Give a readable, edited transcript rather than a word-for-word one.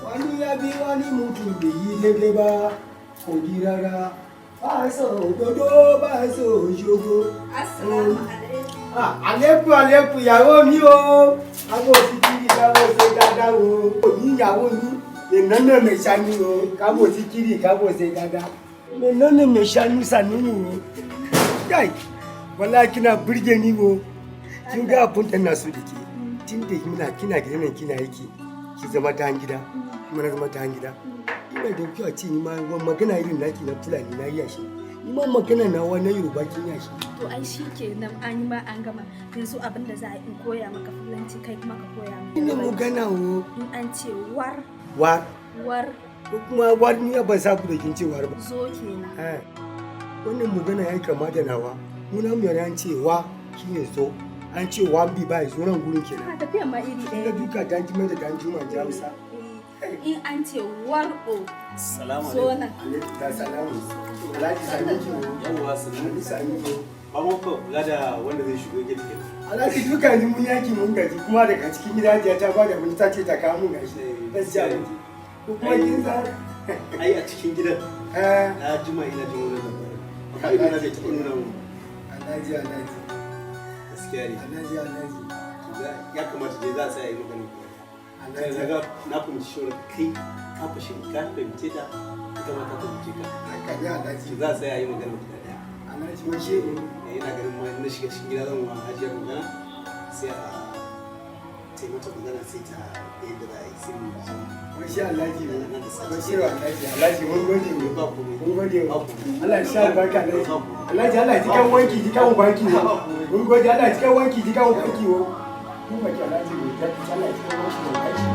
Wani ya bi wani mutum bai yi daidai ba, kogi rara. Ba so dodo ba so jogo. Assalamu alaikum. Ah, àlékún àlékún ìyàwó mi o. Kábò sí kiri kábò ṣe dáadáa o. Ní ìyàwó mi, menene mai shanu o. Kábò sí kiri kábò ṣe dáadáa. Menene mai shanu sannu o. Kai, wallahi kina burge ni o. Kin ga abun da na so da ke. Tun da kina kina gidan nan kina aiki, ki zama ta gida, kuma na zama ta gida. Ina da kyau a ce ni ma magana irin naki na Fulani na iya shi. Ni ma magana nawa na Yoruba kin iya shi. To ai shi kenan, an yi ma an gama. Yanzu abin da za a yi, in koya maka Fulanci, kai kuma ka koya min. Ina magana o. In an ce war, War. War. Ko kuma war, ni ban sa ku da kin ce war ba. Zo kenan. Eh, wannan magana ya kama da nawa. Muna mu yana an ce wa shine zo. An ce wa bi ba zo nan gurin kenan. Ana tafiyan ma iri Kin ɗaya. ga duka dan jima da dan juma ji Hausa. Eh, in an ce war o, Salamu zo alaikum. nan. Alaikum ta salamu. Alhaji sami ki o. Yawwa, sannu. Alhaji sami ki o. Ba mu ko kula da wanda zai shigo gate kenan. Alhaji, duka yanzu mun yaki mun gaji, kuma daga cikin gida Hajiya ta bada mun ta ce ta kawo mun gashi. Zan ci abinci. Ko kuma kin san Ai a cikin gidan eh na jima ina jin wannan labarin. Amma ido na bai taɓa nuna mun ba. Alhaji, Alhaji. Gaskiya ne. Alhaji, Alhaji. Ya kamata dai za a tsaya yi magana kuma. Alhaji. Na ga na fahimci cewa kai ka fashin ka fahimce ta, ita ma ta fahimce ka. Haka ne, Alhaji. To za a tsaya yi magana guda ɗaya. Alhaji, mun shehu. Eh, ina ganin ma in na shiga cikin gida zan wa Hajiyar magana, sai a taimata magana, sai ta ga yadda za a yi, sai mu zo. Mun sha Alhaji. Nan da sati. Mun shehu Alhaji. Alhaji, mun gode mu. Ba komai. Mun gode Ba mu. komai. Allah ya sha albarka, Alhaji. Ba komai. Alhaji, Allah ya ji kan wanki ji kan banki wo. Mun gode, Allah ya ji kan wanki ji kan banki wo. Mun baki Alhaji mu ta Allah ya ji kan wanki mu banki.